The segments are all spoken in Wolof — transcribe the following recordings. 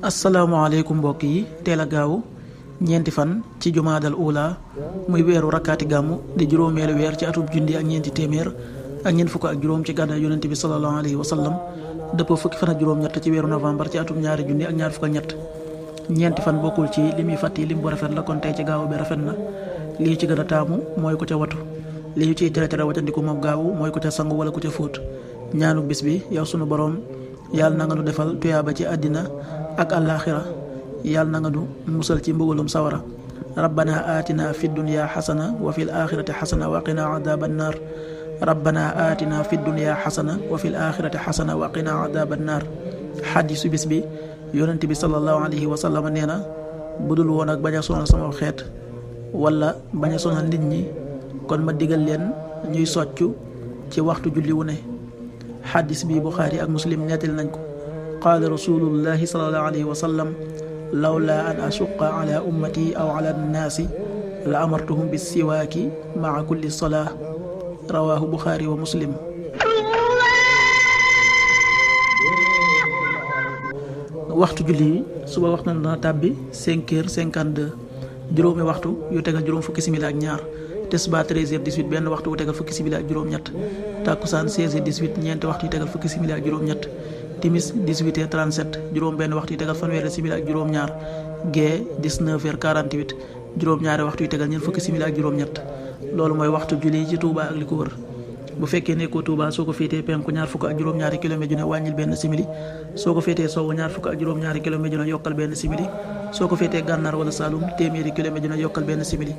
asalaamaaleykum mbokk yi teel a gaaw ñeenti fan ci jumaadal ula muy weeru rakkaati gàmmu di juróomeelu weer ci atub junni ak ñeenti téeméer ak ñeent fukk ak juróom ci gàddaay yonent bi sallallahu alayhi wa sallam dëppoo fukki fan ak juróom-ñett ci weeru novembre ci atub ñaari junni ak ñaar fukk ak ñett ñeenti fan bokkul ci li muy fàtti lim bu rafet la kon tey ci gaaw bi rafet na lii ci gën a taamu mooy ku ca watu li ñu ciy tere watandiku moom gaaw mooy ku ca sangu wala ku ca fóot ñaanu bis bi yow sunu boroom yàlla na nga nu defal tuyaaba ci àddina ak àllaaxira yàlla na nga nu musal ci mbugalum sawara rabbana aatina fi dunya xasana wa fil axirati xasana wa qina adaaban naar rabbana aatina fi dunya xasana wa fil axirati xasana wa qina adaaban naar xadiisu bis bi yonent bi sallallahu alayhi wa sallam nee na budul woon ak bañ a sonal sama xeet wala bañ a sonal nit ñi kon ma digal leen ñuy soccu ci waxtu julli wu ne xadis bi buxaari ak muslim nettali nañ ko qaala rasulullahi sallallahu alayhi wa sallam lawla an ashuqa ala ummati aw ala annaasi la amartuhum bisiwaaki maa kulli salaa rawaahu buxaari wa muslim. waxtu julli yi suba waxtu na dana tàbbi 5h52 juróomi waxtu yu tegal juróom fukki simili ak ñaar tisbaar 13h18 benn waxtu wu tegal fukki simili ak juróom-ñett takkusaan 16h18 ñeenti waxtu yu tegal fukki simili ak juróom-ñett timis 18h37 juróom benn waxtu yu tegal fanweeri simili ak juróom-ñaar gee 19h48 juróom-ñaari waxtu yu tegal ñeent fukki simili ak juróom-ñett loolu mooy waxtu julli ci Touba ak li ko wër bu fekkee nekkoo Touba soo ko féetee penku ñaar fukk ak juróom-ñaari kilomètre ju ne wàññil benn simili soo ko féetee sowwu ñaar fukk ak juróom-ñaari kilomètre ju ne yokkal benn simili soo ko féetee gànnaar wala Saloum téeméeri kilomètre ju ne yokkal benn simili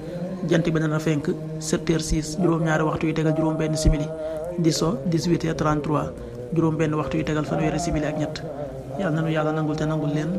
jant bi dana fenk 7h06 juróom-ñaari waxtu yu tegal juróom benn simili di so 18h33 juróom benn waxtu yu tegal fanweeri simili ak ñett yàlla nanu yàlla nangul te nangul leen